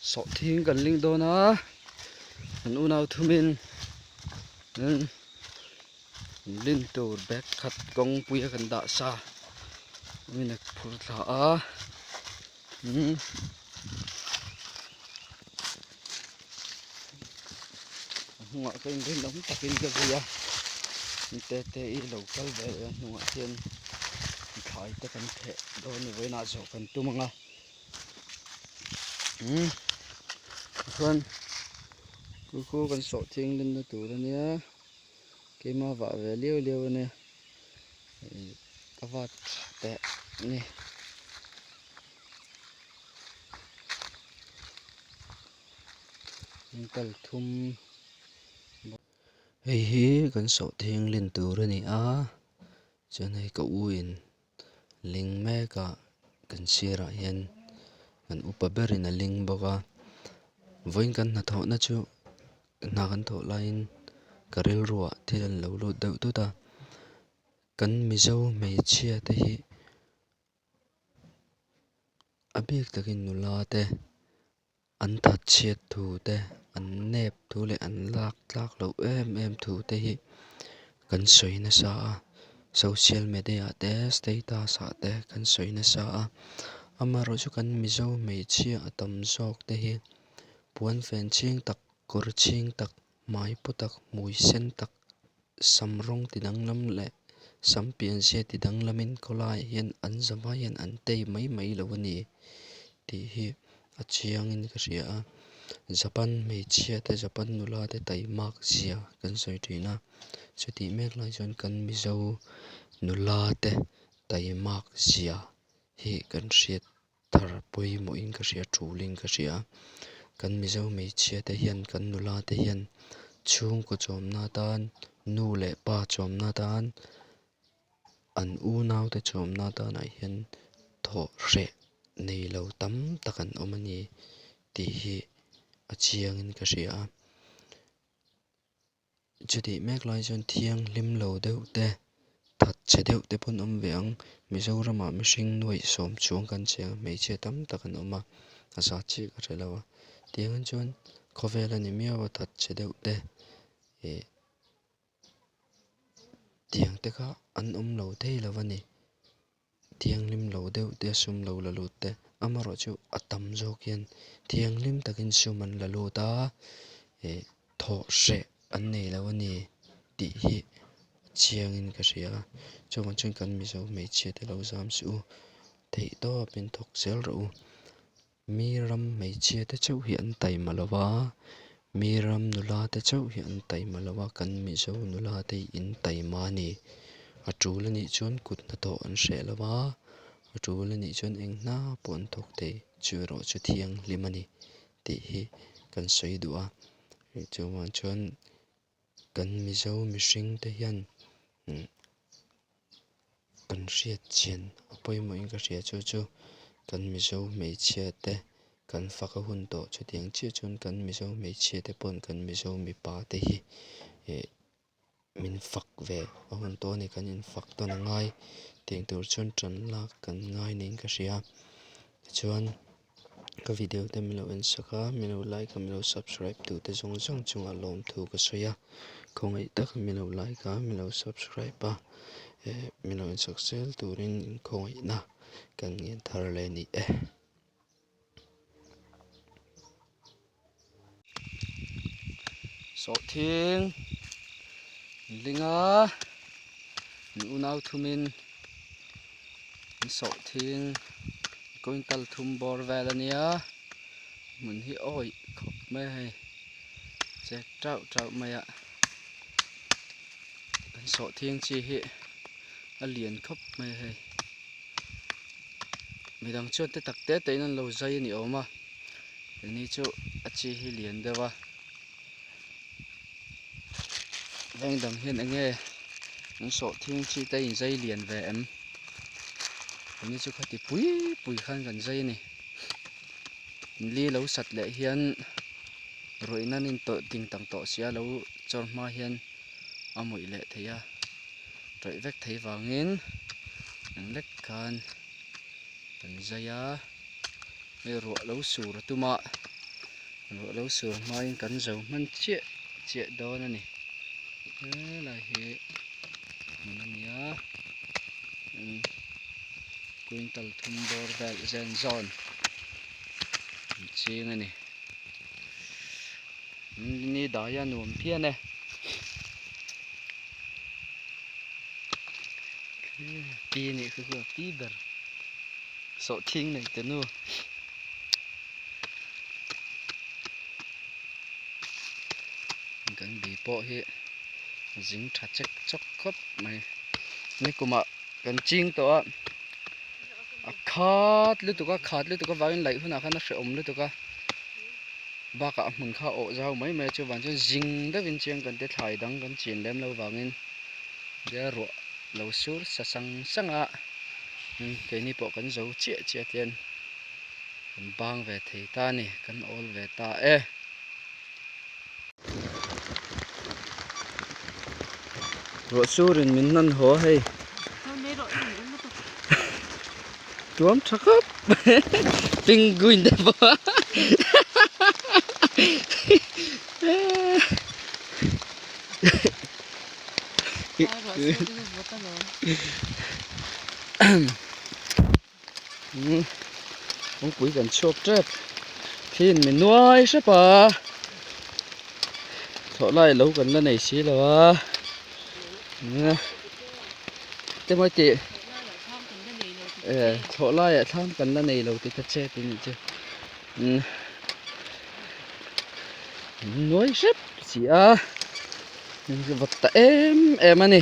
Sawhthing kan ling dawn a kan unau thumin lin tur bag khat kawngpui a kan dah sa min a phur thla a umm a hnungah ka inrin awm takin ka zui a te te i lo kal ve leh a hnungah hian thlai te kan theh dawn a ni vawiinah zawh kan tum ang a. Umm chuan chu khu kan sawh thianghlim na tur ania keima vah ve liau liau ania ih ka vat teh ani. Kal thum hei hi kan sawh thianghlim tur ani a chuan hei ka u in ling mek a kan sirah hian kan upa berin a ling bawk a vawiin kan hnathawhna chu hna kan thawh laiin ka rilruah thil an lo lut deuh tut a kan mizo hmeichhia te hi a bik takin nula te an thatchhiat thu te an nep thu leh an lak tlak loh em em thu te hi kan sawi nasa a social media ah te status ah te kan sawi nasa a amaherawhchu chu kan mizo hmeichhia a tam zawk te hi puan fen chhing tak kawr chhing tak hmai paw tak hmui sen tak sam rawng ti danglam leh sam pianzia ti danglamin khawlaiah hian an zavai hian an tei mai mai lo a ni tih hi a chiangin ka hria a Japan hmeichhia te Japan nula te taimak zia kan sawi thin a chutih mek lai chuan kan Mizo nula te taimak zia hi kan hriat thar pawimawhin ka hria tulin ka hria kan Mizo hmeichhia te hian kan nula te hian chhungkaw chawmna atan nu leh pa chawmna atan an unau te chawmna atanah hian thawh hreh nei lo tam tak an awm a ni tih hi a chiangin ka hria a. Chutih mek lai chuan thianghlim lo deuh te that chhe deuh te pawh an awm ve ang Mizoramah mihring nuaih sawm chuang kan cheng a hmeichhia tam tak an awm a a zat chiah ka hre lo a tiangin chuan khawvel a ni miau a that chhe deuh te ih tiang te kha an awm lo thei lo a ni. Thianghlim lo deuh te sum lo la lut te amaherawh chu a tam zawk hian thianghlim takin sum an la lut a ih thawh hreh an nei lo a ni tih hi chiangin ka hria a chuvang chuan kan mizo hmeichhia te lo zam suh u theih tawpin thawk zel rawh u. Mi ram hmeichhia te chauh hi an taima lo va, mi ram nula te chauh hi an taima lo va, kan Mizo nula te hi in taima a ni. A tul a nih chuan kut hnathawh an hreh lo va, a tul a nih chuan eng hna pawh an thawk thei, chu erawh chu thianghlim a ni tih hi kan sawi duh a. Chuvang chuan kan Mizo mihring te hian kan hriat chian a pawimawhin ka hria chu chu kan Mizo hmeichhia te kan fak a hun tawh chutiang chiah chuan kan Mizo hmeichhia te pawn kan Mizo mipa te hi ih min fak ve a hun tawh a ni kan infak tawn a ngai tih tur chuan tan lak kan ngai niin ka hria tichuan. Ka video te min lo en sak a min lo like a min lo subscribe tu te zawng zawng chungah lawmthu ka sawi a khawngaih tak min lo like a min lo subscribe a eh min lo en sak zel turin khawngaihna kan ngen thar leh a ni e. Sawhthing linga an unau thumin an sawhthing quintal thum bawr vel a nia hmun hi awih khawp mai a hei chek tauh tauh mai a an sawhthing chi hi a lian khawp mai a hei midang chuan te tak te te in an lo zai a ni awm a. Ni chu a chi hi lian deuh a veng dang hian eng nge an sawh thing chi te in zai lian ve em ni chu khati pui pui khan kan zai a ni li lo sat leh hian ruih nan in tawlh ding tang tawh sia lo chawr hma hian a mawih leh thei a tawih vek thei vangin eng lek khan kan zai a. Hei ruah lo sur a tum a. Ruah lo sur hmain kan zo hman chiah chiah dawn a ni. Helai hi hmun a ni a quintal thum bawr vel zen zawn an ching a ni. Ni dai a nuam phian e. Pi nih khi chu a pi ber sawhthing nei te nu. Kan bi pawh hi a zing tha chek chawk khawp mai nikumah kan ching tawh a a khat lutuk a khat lutuk avangin laih hunah khan a hrehawm lutuk a bakah a hmun kha a awh zau mai mai a chuvang chuan zing deuhin chiang kan ti thlai dang kan chin lem lo vangin tia ruah lo sur sa sang sang a keini pawh kan zo chiah chiah te hian. Kan bang ve thei ta a ni, kan awl ve ta e. Ruah surin min hnan haw hei. Tuam tha khawp penguin te pawh Kawngpui kan chhuak tep thli in mi nuai hrep a thlawh lai lo kan la nei si lo a te mawi tih thlawh laiah thlam kan la nei lo tih ka chet a nih chu min nuai hrep si a min vawt ta em em a ni.